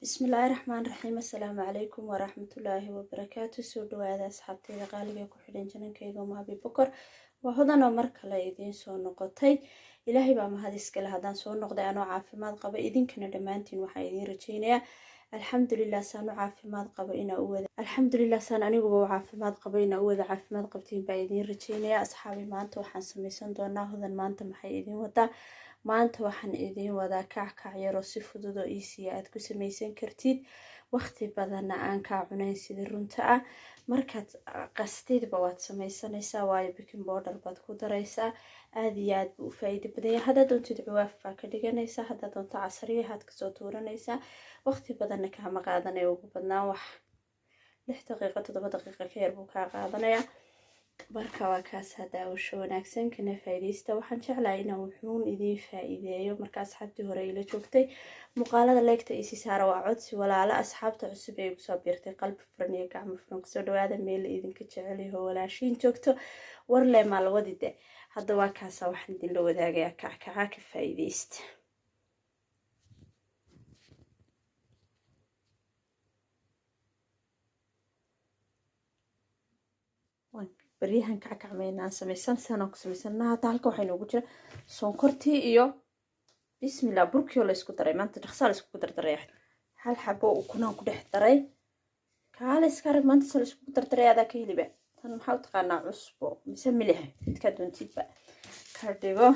Bismillaahi raxmaan raxiim. Assalaamu calaykum waraxmatullaahi wabarakaatu. Soo dhawaada asxaabteyda qaaliga ku xidhan janankayga Mahabi Bokor. Waa hodan oo mar kale idiin soo noqotay. Ilaahay baa mahad iskale haddaan soo noqday anoo caafimaad qaba. Idinkana dhammaantiin waxaan idiin rajeynayaa alxamdulilah saan u caafimaad qabo inaa u wada, alxamdulilah saan aniguba u caafimaad qabo inaa u wada caafimaad qabtiin baa idiin rajeynayaa. Asxaabi, maanta waxaan samaysan doonaa, Hodan maanta maxay idiin wadaa? Maanta waxaan idiin wadaa kackac yaroo si fudud oo easy aad ku samaysan kartid, waqti badanna aan kaa cunayn. Sidii runta ah, markaad qastidba waad samaysanaysaa, waayo baking powder baad ku daraysaa. Aada iyo aad buu u faa-iido badan yahay. Haddaad doontid cuwaaf baa ka dhiganaysaa, haddaad doonto casariyahaad kasoo tuuranaysaa. Waqti badanna kaama qaadanaya, ugu badnaan wax 6 daqiiqo, 7 daqiiqo ka yar buu kaa qaadanayaa. Marka waa kaas daawasho wanaagsan, kana faa'iidaysta. Waxaan jeclahay inaan wuxuun idiin faa'iideeyo. Marka asxaabtii hore ila joogtay, muuqaalada leegta isi saara, waa codsi walaalo. Asxaabta cusub ee igu soo biirtay, qalbi furan iyo gacmo furan kusoo dhawaada. Meel idinka jecelyaho walaashiin joogto warle maalwadide. Hadda waa kaasa, waxaan idinla wadaagayaa kackaca, ka faa'iidaysta. Baryahan kackacmeynaan samaysan sanaan ku samaysanaa. Hadda halka waxaa inoogu jira sonkortii iyo bismillah burkii oo la isku daray. Maanta dhaqsaa la iskugu dardaraya. Hal xabo ukunaan ku dhex daray. Kaale iska arag, maanta sa la iskugu dardaray adaa ka heliba. Tan maxaa u taqaanaa, cusbo mise milix, midkaa doontidba ka dhigo.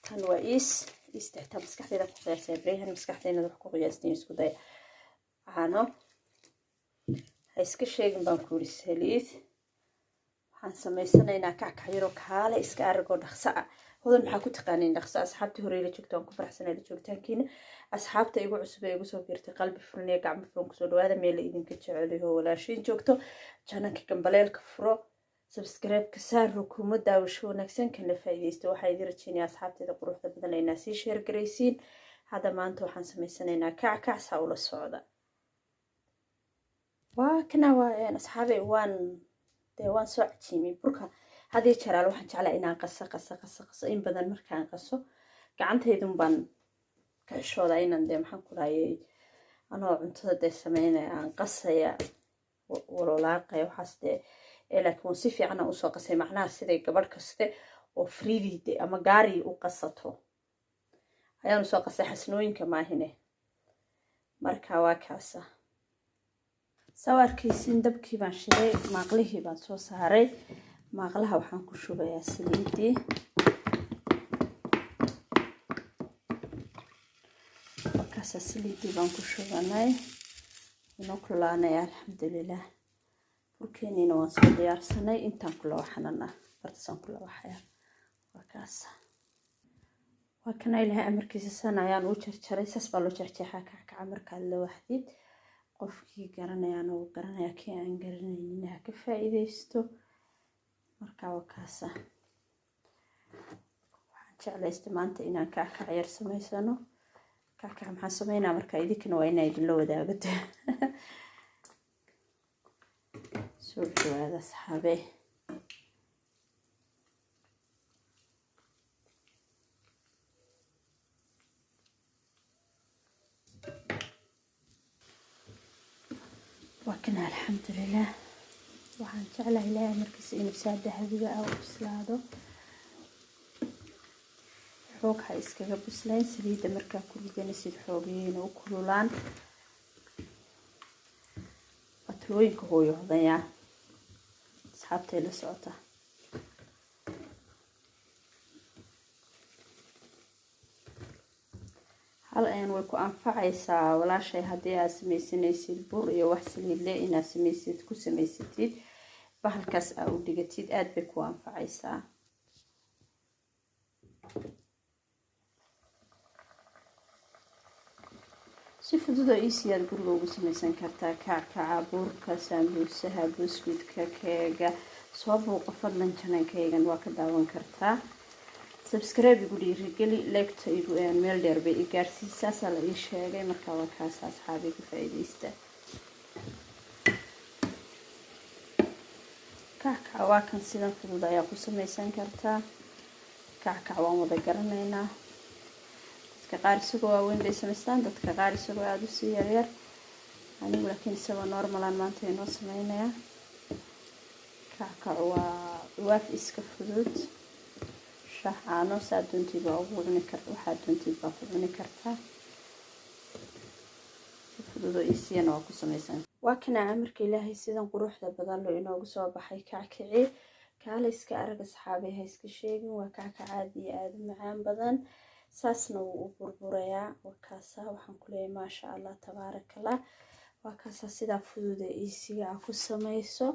Tan waa is ista, xitaa maskaxdeyda ku qiyaasaya baryahan. Maskaxdeyna wax ku qiyaastiin isku daya. Caano ha iska sheegin baan ku yidhi. Saliid. Waxaan samaysanaynaa kackac yaroo kaale iska aragoo dhaqso ah. Hodan maxaa ku taqaaniin dhaqso? Asxaabtii hore ila joogta waan ku faraxsanay la joogitaankiina. Asxaabta igu cusub ee igu soo biirtay, qalbi furan iyo gacmo furan kusoo dhawaada. Meel idinka jeceliho walaashiin joogto. Jananka gambaleelka furo, subscribe-ka saar, rukumo. Daawasho wanaagsan, kana faa'iidaysta. Waxaa idin rajeynaya asxaabteeda quruxda badan inaa sii share garaysiin. Hadda maanta waxaan samaysanaynaa kackac, saa ula socda. Waa kana, waa asxaabe, waan dee waan soo cajiimay burka. Hadii jaraal waxaan jeclaa inaan qaso, qaso, qaso, qaso in badan. Markaan qaso gacantaydun baan ka xishoodaa inaan dee, maxaan ku dhahayay, anoo cuntada dee sameynaya aan qasaya, walwalaaqaya waxaas dee. Laakiin waan si fiican aan usoo qasay, macnaha siday gabadh kaste oo friidide ama gaari u qasato ayaan usoo qasay, xasnooyinka maahine. Marka waa kaasa, saa u arkaysiin. Dabkii baan shiday, maaqlihii baan soo saaray. Maaqlaha waxaan ku shubayaa saliidii. Markaasa saliidii baan ku shubanay, inoo kululaanaya alxamdulilah. Burkeeniina waan soo diyaarsanay. Intaan kula waxanana bartasaan kula waxaya. Waa kaasa, waa kana. Ilaahay amarkiisa san ayaan u jarjaray. Saas baa loo jeexjeexaa kackaca markaad la waxdid. Qofkii garanayaana wuu garanayaa, kii aan garanaynin ha ka faa'iidaysto. Marka waa kaasa. Waxaan jeclaystay maanta inaan kackac yar samaysano. Kackac maxaan sameynaa marka? Idinkana waa inaa idinla wadaago. Soo dhawaada asxaabe. Waa kana, alxamdulilah. Waxaan jeclahay Ilaahay markiisa inuu saa dahabiga ah u bislaado. Xoog ha iskaga bislayn. Saliidda markaa ku ridanaysid xoogihiina u kululaan. Waa talooyinka hooyo hodanyaa, asxaabtay la socota. Hal ayaan way ku anfacaysaa walaashay, haddii aad samaysanaysid bur iyo wax saliidle inaad samaysid, ku samaysatid bahalkaas aa u dhigatid, aada bay ku anfacaysaa. Si fudud oo easy aad guriga ugu samaysan kartaa kackaca, buurka, saambuusaha, buskuudka, keega. Soo buuqa fadlan channelkaygan, waa ka daawan kartaa. Subscribe igu dhiirigeli, leegta igu meel dheer bay i gaarsiisaasaa la ii sheegay. Marka waa kaas asxaabi, ka faa'iidaysta. Kackaca waa kan, sidan fudud ayaa ku samaysan kartaa. Kackac waan wada garanaynaa. Dadka qaar isagoo waaweyn bay samaystaan, dadka qaar isagoo aada usii yaryar. Anigu laakiin isagoo normal aan maanta inoo sameynayaa. Kackac waa cuwaaf iska fudud. Shaah, caano, saa doontiid baa ugu cuni kar, waxaa doontiid baa ku cuni kartaa. Si fudud oo easy-yana waa ku samaysan. Waa kana amarka Ilaahay, sidan quruxda badan loo inoogu soo baxay kackaci. Kaala iska arag, asxaabay, ha iska sheegin. Waa kackac aada iyo aada u macaan badan, saasna wuu u burburayaa. Wakaasa waxaan ku leeyahay, maasha Allah, tabaarakallah. Waa kaasaa, sidaa fududa easy-ga a ku samayso.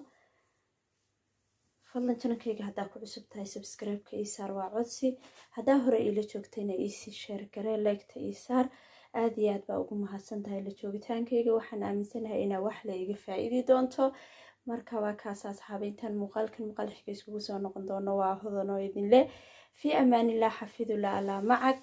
Fadlan channel-kayga haddaa ku cusub tahay, subscribe-ka ii saar, waa codsi. Haddaa hore iila joogtayna, iisii share garee, like-ta ii saar. Aada iyo aad baa ugu mahadsan tahay la joogitaankayga. Waxaan aaminsanahay inaa wax la iga faa-iidi doonto. Marka waa kaas, asxaabay. Intaan muuqaalkan muuqaal xiga iskugu soo noqon doono, waa Hodan oo idin leh fii amaanillah, xafidullah, allah macag.